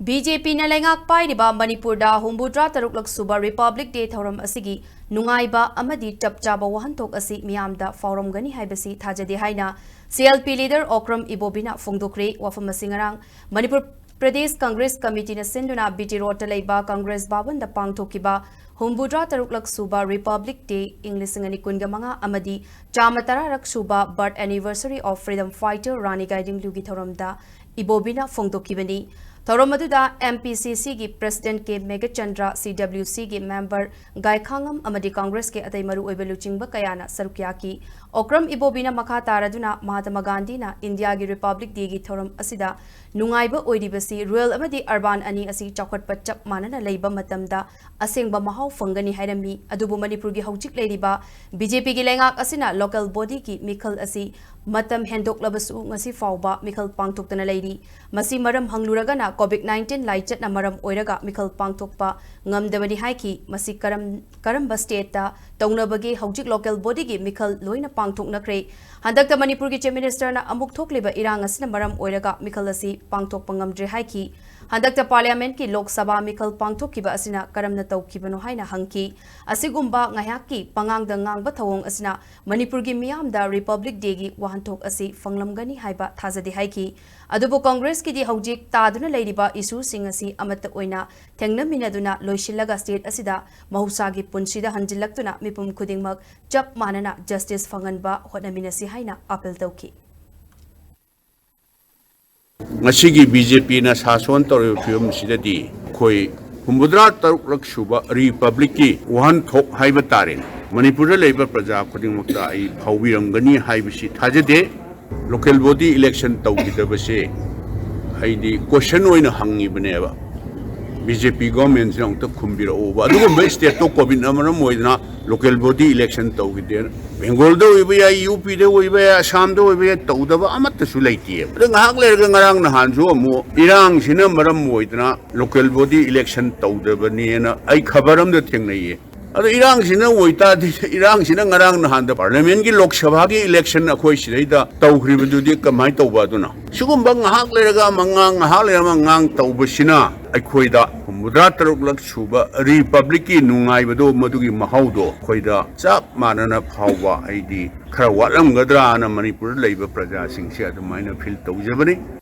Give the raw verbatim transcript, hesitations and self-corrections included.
B J ꯄꯤꯅ ꯂꯩꯉꯥꯛ ꯄꯥꯏꯔꯤꯕ ꯃꯅꯤꯄꯨꯔꯗ ꯍꯨꯝꯐꯨꯇꯔꯥ ꯇꯔꯨꯛꯂꯛ ꯁꯨꯕ Republic Day ꯊꯧꯔꯝ ꯑꯁꯤꯒꯤ ꯅꯨꯡꯉꯥꯏꯕ ꯑꯃꯗꯤ ꯆꯞ ꯆꯥꯕ ꯋꯥꯍꯟꯊꯣꯛ ꯑꯁꯤ ꯃꯤꯌꯥꯝꯗ ꯐꯥꯎꯔꯝꯒꯅꯤ ꯍꯥꯏꯕꯁꯤ ꯊꯥꯖꯗꯦ ꯍꯥꯏꯅ C L P leader Okram ꯏꯕꯣꯕꯤꯅ ꯐꯣꯡꯗꯣꯛꯈ꯭ꯔꯦ꯫ ꯋꯥꯐꯝ ꯑꯁꯤ ꯉꯔꯥꯡ ꯃꯅꯤꯄꯨꯔ ꯄ꯭ꯔꯗꯦꯁ ꯀꯪꯒ꯭ꯔꯦꯁ ꯀꯃꯤꯇꯤꯅ ꯁꯤꯟꯗꯨꯅ B T Roadꯇ ꯂꯩꯕ ꯀꯪꯒ꯭ꯔꯦꯁ ꯚꯕꯟꯗ ꯄꯥꯡꯊꯣꯛꯈꯤꯕ ꯍꯨꯝꯐꯨꯇꯔꯥ ꯇꯔꯨꯛꯂꯛ ꯁꯨꯕ Republic Day, ꯏꯪ ꯂꯤꯁꯤꯡ ꯑꯅꯤ ꯀꯨꯟꯒ ꯃꯉꯥ ꯑꯃꯗꯤ ꯆꯥꯝꯃ ꯇꯔꯥꯔꯛ ꯁꯨꯕ Birth Anniversary of Freedom Fighter ꯔꯥꯅꯤ ꯒꯥꯏꯗꯤꯡꯂꯤꯌꯨꯒꯤ ꯊꯧꯔꯝꯗ ꯏꯕꯣꯕꯤꯅ ꯐꯣꯡꯗꯣꯛꯈꯤꯕꯅꯤ꯫ ꯊꯧꯔꯝ ꯑꯗꯨꯗ M P C Cꯒꯤ President K Meghachandra, C W Cꯒꯤ member ꯒꯥꯏꯈꯥꯉꯝ ꯑꯃꯗꯤ ꯀꯪꯒ꯭ꯔꯦꯁꯀꯤ ꯑꯇꯩ ꯃꯔꯨꯑꯣꯏꯕ ꯂꯨꯆꯤꯡꯕ ꯀꯌꯥꯅ ꯁꯔꯨꯛ ꯌꯥꯈꯤ꯫ ꯑꯣꯀ꯭ꯔꯝ ꯏꯕꯣꯕꯤꯅ ꯃꯈꯥ ꯇꯥꯔꯗꯨꯅ ꯃꯍꯥꯇꯃꯥ ꯒꯥꯟꯙꯤꯅ ꯏꯟꯗꯤꯌꯥꯒꯤ Republic Dayꯒꯤ ꯊꯧꯔꯝ ꯑꯁꯤꯗ ꯅꯨꯡꯉꯥꯏꯕ ꯑꯣꯏꯔꯤꯕꯁꯤ rural ꯑꯃꯗꯤ urban ꯑꯅꯤ ꯑꯁꯤ ꯆꯥꯎꯈꯠꯄ ꯆꯞ ꯃꯥꯟꯅꯅ ꯂꯩꯕ ꯃꯇꯝꯗ ꯑꯁꯦꯡꯕ ꯃꯍꯥꯎ ꯐꯪꯒꯅꯤ ꯍꯥꯏꯔꯝꯃꯤ꯫ ꯑꯗꯨꯕꯨ ꯃꯅꯤꯄꯨꯔꯒꯤ ꯍꯧꯖꯤꯛ ꯂꯩꯔꯤꯕ B J Pꯒꯤ ꯂꯩꯉꯥꯛ ꯑꯁꯤꯅ local bodyꯒꯤ ꯃꯤꯈꯜ ꯑꯁꯤ ꯃꯇꯝ ꯍꯦꯟꯗꯣꯛꯂꯕꯁꯨ ꯉꯁꯤ ꯐꯥꯎꯕ ꯃꯤꯈꯜ ꯄꯥꯡꯊꯣꯛꯇꯅ ꯂꯩꯔꯤ꯫ ꯃꯁꯤ ꯃꯔꯝ ꯍꯪꯂꯨꯔꯒꯅ COVID nineteen ꯂꯥꯏꯆꯠꯅ ꯃꯔꯝ ꯑꯣꯏꯔꯒ ꯃꯤꯈꯜ ꯄꯥꯡꯊꯣꯛꯄ ꯉꯝꯗꯕꯅꯤ ꯍꯥꯏꯈꯤ꯫ ꯃꯁꯤ ꯀꯔꯝ-, ꯀꯔꯝꯕ stateꯇ ꯇꯧꯅꯕꯒꯦ? ꯍꯧꯖꯤꯛ local bodyꯒꯤ ꯃꯤꯈꯜ ꯂꯣꯏꯅ ꯄꯥꯡꯊꯣꯛꯅꯈ꯭ꯔꯦ꯫ ꯍꯟꯗꯛꯇ ꯃꯅꯤꯄꯨꯔꯒꯤ Chief Ministerꯅ ꯑꯃꯨꯛ ꯊꯣꯛꯂꯤꯕ ꯏꯔꯥꯡ ꯑꯁꯤꯅ ꯃꯔꯝ ꯑꯣꯏꯔꯒ ꯃꯤꯈꯜ ꯑꯁꯤ ꯄꯥꯡꯊꯣꯛꯄ ꯉꯝꯗ꯭ꯔꯦ ꯍꯥꯏꯈꯤ꯫ ꯍꯟꯗꯛꯇ Parliamentꯀꯤ ꯂꯣꯛ ꯁꯚꯥ ꯃꯤꯈꯜ ꯄꯥꯡꯊꯣꯛꯈꯤꯕ ꯑꯁꯤꯅ ꯀꯔꯝꯅ ꯇꯧꯈꯤꯕꯅꯣ ꯍꯥꯏꯅ ꯍꯪꯈꯤ꯫ ꯑꯁꯤꯒꯨꯝꯕ ꯉꯥꯏꯍꯥꯛꯀꯤ ꯄꯉꯥꯡꯗ ꯉꯥꯡꯕ ꯊꯧꯑꯣꯡ ꯑꯁꯤꯅ ꯃꯅꯤꯄꯨꯔꯒꯤ ꯃꯤꯌꯥꯝꯗ Republic Dayꯒꯤ ꯋꯥꯍꯟꯊꯣꯛ ꯑꯁꯤ ꯐꯪꯂꯝꯒꯅꯤ ꯍꯥꯏꯕ ꯊꯥꯖꯗꯦ ꯍꯥꯏꯈꯤ꯫ ꯑꯗꯨꯕꯨ ꯀꯪꯒ꯭ꯔꯦꯁꯀꯤꯗꯤ ꯍꯧꯖꯤꯛ ꯇꯥꯗꯨꯅ ꯂꯩꯔꯤꯕ issueꯁꯤꯡ ꯑꯁꯤ ꯑꯃꯠꯇ ꯑꯣꯏꯅ ꯊꯦꯡꯅꯃꯤꯟꯅꯗꯨꯅ ꯂꯣꯏꯁꯤꯜꯂꯒ state ꯑꯁꯤꯗ ꯃꯍꯧꯁꯥꯒꯤ ꯄꯨꯟꯁꯤꯗ ꯍꯟꯖꯤꯜꯂꯛꯇꯨꯅ ꯃꯤꯄꯨꯝ ꯈꯨꯗꯤꯡꯃꯛ ꯆꯞ ꯃꯥꯟꯅꯅ justice ꯐꯪꯍꯟꯕ ꯍꯣꯠꯅꯃꯤꯟꯅꯁꯤ ꯍꯥꯏꯅ appeal ꯇꯧꯈꯤ꯫ ꯉꯁꯤꯒꯤ B J Pꯅ ꯁꯥꯁꯣꯟ ꯇꯧꯔꯤꯕ ꯐꯤꯕꯝꯁꯤꯗꯗꯤ ꯑꯩꯈꯣꯏ ꯍꯨꯝꯐꯨꯇꯔꯥ ꯇꯔꯨꯛꯂꯛ ꯁꯨꯕ Republicꯀꯤ ꯋꯥꯍꯟꯊꯣꯛ ꯍꯥꯏꯕ ꯇꯥꯔꯦꯅꯦ, ꯃꯅꯤꯄꯨꯔꯗ ꯂꯩꯕ ꯄ꯭ꯔꯖꯥ ꯈꯨꯗꯤꯡꯃꯛꯇ ꯑꯩ ꯐꯥꯎꯕꯤꯔꯝꯒꯅꯤ ꯍꯥꯏꯕꯁꯤ ꯊꯥꯖꯗꯦ꯫ Local body election ꯇꯧꯈꯤꯗꯕꯁꯦ ꯑꯩꯗꯤ question ꯑꯣꯏꯅ ꯍꯪꯉꯤꯕꯅꯦꯕ꯫ B J P governmentꯁꯤꯅ ꯑꯃꯨꯛꯇ ꯈꯨꯝꯕꯤꯔꯛꯎꯕ꯫ ꯑꯗꯨꯒꯨꯝꯕ stateꯇꯣ COVIDꯅ ꯃꯔꯝ ꯑꯣꯏꯗꯅ local body election ꯇꯧꯈꯤꯗꯦꯅ꯫ Bengalꯗ ꯑꯣꯏꯕ ꯌꯥꯏ, UPꯗ ꯑꯣꯏꯕ ꯌꯥꯏ, ꯑꯁꯥꯝꯗ ꯑꯣꯏꯕ ꯌꯥꯏ, ꯇꯧꯗꯕ ꯑꯃꯠꯇꯁꯨ ꯂꯩꯇꯦꯕ꯫ ꯑꯗ ꯉꯥꯏꯍꯥꯛ ꯂꯩꯔꯒ ꯉꯔꯥꯡ ꯅꯍꯥꯟꯁꯨ ꯑꯃꯨꯛ ꯏꯔꯥꯡꯁꯤꯅ ꯃꯔꯝ ꯑꯣꯏꯗꯅ local body election ꯇꯧꯗꯕꯅꯦꯅ ꯑꯩ ꯈꯕꯔ ꯑꯃꯗ ꯊꯦꯡꯅꯩꯌꯦ꯫ ꯑꯗꯣ ꯏꯔꯥꯡꯁꯤꯅ ꯑꯣꯏꯇꯥꯔꯗꯤ, ꯏꯔꯥꯡꯁꯤꯅ ꯉꯔꯥꯡ ꯅꯍꯥꯟꯗ parliamentꯀꯤ, ꯂꯣꯛ ꯁꯚꯥꯒꯤ election ꯑꯩꯈꯣꯏ ꯁꯤꯗꯩꯗ ꯇꯧꯈ꯭ꯔꯤꯕꯗꯨꯗꯤ ꯀꯃꯥꯏꯅ ꯇꯧꯕ? ꯑꯗꯨꯅ ꯁꯤꯒꯨꯝꯕ ꯉꯥꯏꯍꯥꯛ ꯂꯩꯔꯒ ꯑꯃ ꯉꯥꯡ, ꯉꯥꯏꯍꯥꯛ ꯂꯩꯔꯒ ꯑꯃ ꯉꯥꯡ ꯇꯧꯕꯁꯤꯅ ꯑꯩꯈꯣꯏꯗ ꯍꯨꯝꯐꯨꯇꯔꯥ ꯇꯔꯨꯛꯂꯛ ꯁꯨꯕ republicꯀꯤ ꯅꯨꯡꯉꯥꯏꯕꯗꯣ, ꯃꯗꯨꯒꯤ ꯃꯍꯥꯎꯗꯣ ꯑꯩꯈꯣꯏꯗ ꯆꯞ ꯃꯥꯟꯅꯅ ꯐꯥꯎꯕ ꯑꯩꯗꯤ ꯈꯔ ꯋꯥꯠꯂꯝꯒꯗ꯭ꯔꯥꯅ ꯃꯅꯤꯄꯨꯔꯗ ꯂꯩꯕ ꯄ꯭ꯔꯖꯥꯁꯤꯡꯁꯦ ꯑꯗꯨꯃꯥꯏꯅ feel ꯇꯧꯖꯕꯅꯤ꯫